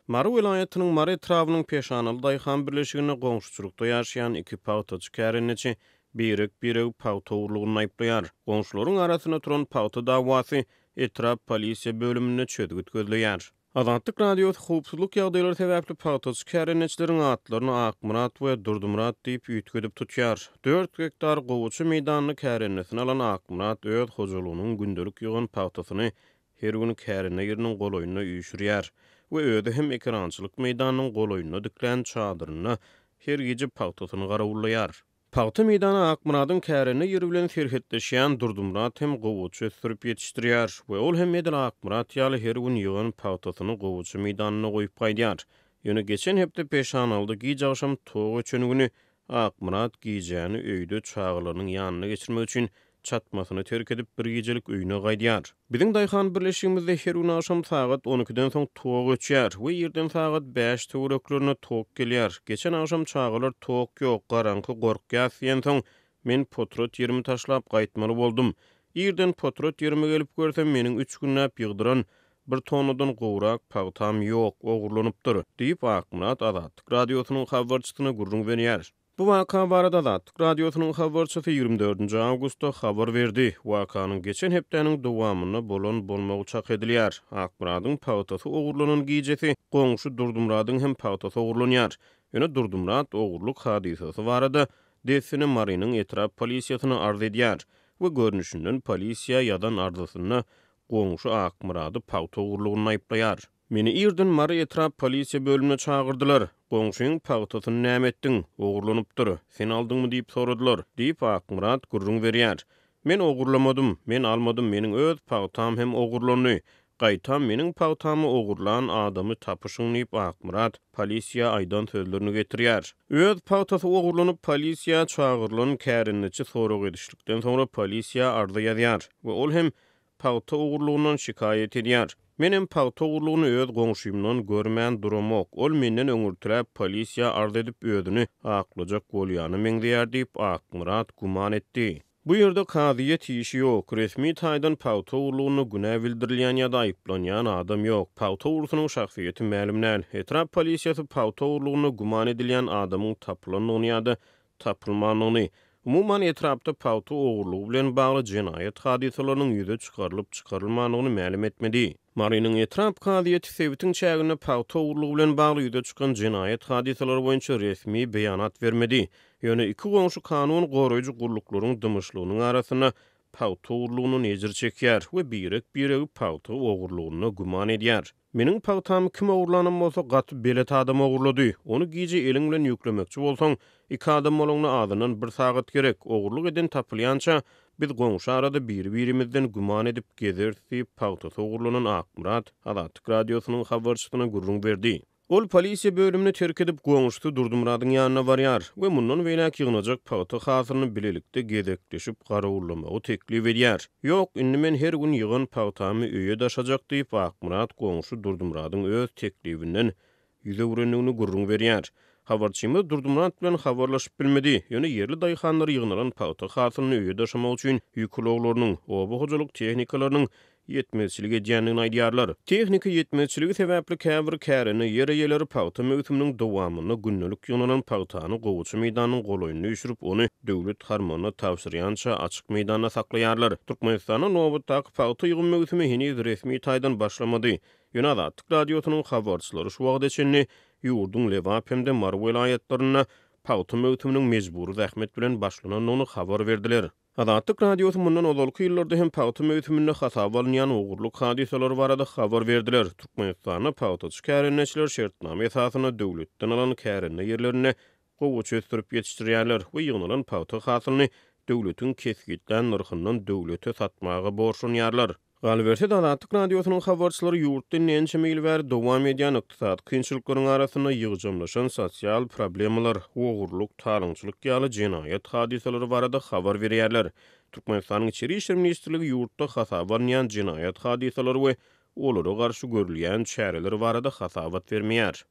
Mary welaýatynyň Mary etrabynyň Peşanaly daýhan birleşiginde goňşuçylykda ýaşaýan iki pagtaçy kärendeçi birek-biregi pagta ogurlygynda aýyplaýar. Goňşularyň arasynda turan pagta dawasy etrap polisiýa bölüminde çözgüt gözleýär. Azatlyk Radiosy howpsuzlyk ýagdaýlary sebäpli pagtaçy kärendeçileriň atlaryny Akmyrat we Durdymyrat diýip üýtgedip tutýar. Dört gektar gowaça meýdanyny kärendesine alan Akmyrat öz hojalygynyň gündelik ýygan pagtasyny her gün kärende ýeriniň golaýynda üýşürýär we özi hem ekerançylyk meýdanynyň golaýynda diklän çadyrynda her gije pagtasyny garawullaýar. Pagta meýdany Akmyradyň kärende ýeri bilen serhetleşýän Durdymyrat hem gowaça ösdürip ýetişdirýär we ol hem edil Akmyrat ýaly her gün ýygan pagtasyny gowaça meýdanynda goýup gaýdýar. Ýöne geçen hepde peşanalyda giç agşam tok öçen güni Akmyrat gijäni öýde çagalarynyň ýanynda geçirmek üçin çatmasyny terk edip bir gijelik öýüne gaýdýar. Biziň daýhan birleşigimizde her gün agşam sagat on ikiden soň tok öçýär we irden sagat bäş töwereklerinde tok gelýär. Geçen agşam çagalar tok ýok, garaňky, gorkýas diýensoň, men potrat ýerimi taşlap gaýtmaly boldum. Irden potrat ýerime gelip görsem, meniň üç günläp ýygdyran bir tonnadan gowrak pagtam ýok, ogurlanypdyr, diýip, Akmyrat Azatlyk Radiosynyň habarçysyna gürrüň berýär. Bu waka barada Azatlyk Radiosynyň habarçysy ýigrimi dördünji awgustda habar berdi. Wakanyň geçen hepdäniň dowamynda bolan bolmagy çak edilýär. Akmyradyň pagtasy ogurlanan gijesi goňşy Durdymyradyň hem pagtasy ogurlanýar. Ýöne Durdymyrat ogurlyk hadysasy barada dessine Marynyň etrap polisiýasyna arz edýär we görnüşinden polisiýa ýazan arzasynda goňşy Akmyrady pagta ogurlygynda aýyplaýar. Meni irden Mary etrap polisiýa bölümine çagyrdylar. Goňşyň pagtasyny näme etdiň? Ogurlanypdyr. Sen aldyňmy diýip soradylar, diýip, Akmyrat gürrüň berýär. Men ogurlamadym, men almadym, meniň öz pagtam hem ogurlandy. Gaýtam meniň pagtamy ogurlan adamy tapyşyň diýip, Akmyrat polisiýa aýdan sözlerini getirýär. Öz pagtasy ogurlanyp, polisiýa çagyrylan kärendeçi sorag edişlikden soňra polisiýa arza ýazýar we ol hem pagta ogurlygyndan şikaýat edýär. Menem pagta ogurlygyny öz goňşymdan görmän duramok. Ol menden öňürtiräp polisiýa arz edip özüni aklajak bolýana meňzeýär diýip, Akmyrat güman etdi. Bu ýerde kazyýet işi ýok. Resmi taýdan pagta ogurlygynda günä bildirilýän ýa-da aýyplanýan adam ýok. Pagta ogrusynyň şahsyýeti mälim däl. Etrap polisiýasy pagta ogurlygynda güman edilýän adamyň tapylandygyny ýa-da tapylmandygyny, umuman, etrapda pagta ogurlygy bilen bagly jenaýat hadysalarynyň ýüze çykarylyp-çykarylmandygyny mälim etmedi. Marynyň etrap kazyýeti sebitiň çäginde pagta ogurlygy bilen bagly ýüze çykan jenaýat hadysalary boýunça resmi beýanat bermedi. Ýöne iki goňşy kanun goraýjy gulluklaryň dymyşlygynyň arasynda pagta ogurlygyndan ejir çekýär we birek-biregi pagta ogurlygynda güman edýär. Meniň pagtamy kim ogurlanam bolsa gaty belet adam ogurlady. Ony gije eliň bilen ýüklemekçi bolsaň, iki adam bolaňda azyndan bir sagat gerek. Ogurlyk eden tapylýança, biz goňşy arada biri-birimizden güman edip gezeris diýip, pagtasy ogurlanan Akmyrat Azatlyk Radiosynyň habarçysyna gürrüň berdi. Ol polisiýa bölümini terk edip, goňşusy Durdymyradyň ýanyna barýar we mundan beýläk ýygnajak pagta hasylyny bilelikde gezekleşip garawullamagy teklip edýär. Ýok, indi men her gün ýygan pagtamy öýe daşajak diýip, Akmyrat goňşy Durdymyradyň öz teklibinden ýüz öwrendigini gürrüň berýär. Habarçymyz Durdymyrat bilen habarlaşyp bilmedi, ýöne ýerli daýhanlar ýygnalan pagta hasylyny öýe daşamak üçin ýük ulaglarynyň, oba hojalyk tehnikalarynyň ýetmezçilik edýändigini aýdýarlar. Tehnika ýetmezçiligi sebäpli käbir kärende ýer eýeleri pagta möwsüminiň dowamynda gündelik ýygnalan pagtany gowaça meýdanynyň golaýynda üýşürip, ony döwlet harmanyna tabşyrýança açyk meýdanda saklaýarlar. Türkmenistanda nobatdaky pagta ýygym möwsümi heniz resmi taýdan başlamady. Ýöne Azatlyk Radiosynyň habarçylary şu wagta çenli ýurduň Lebap hem-de Mary welaýatlarynda pagta möwsüminiň mejbury zähmet bilen başlanandygyny habar berdiler. Azatlyk Radiosy mundan ozalky ýyllarda hem pagta möwsüminde hasaba alynýan ogurlyk hadysalary barada habar berdiler. Türkmenistanda pagtaçy kärendeçiler şertnama esasynda döwletden alan kärende ýerlerinde gowaça ösdürip ýetişdirýärler we ýygnalan pagta hasylyny döwletiň kesgitlän nyrhyndan döwlete satmaga borçlanýarlar. Galyberse-de, Azatlyk Radiosynyň habarçylary ýurtda indi ençeme ýyl bäri dowam edýän ykdysady kynçylyklaryň arasynda ýygjamlaşan sosial problemalar, ogurlyk, talaňçylyk ýaly jenaýat hadysalary barada habar berýärler. Türkmenistanyň Içeri işler ministrligi ýurtda hasaba alynýan jenaýat hadysalary we olara garşy görülýän çäreler barada hasabat bermeýär.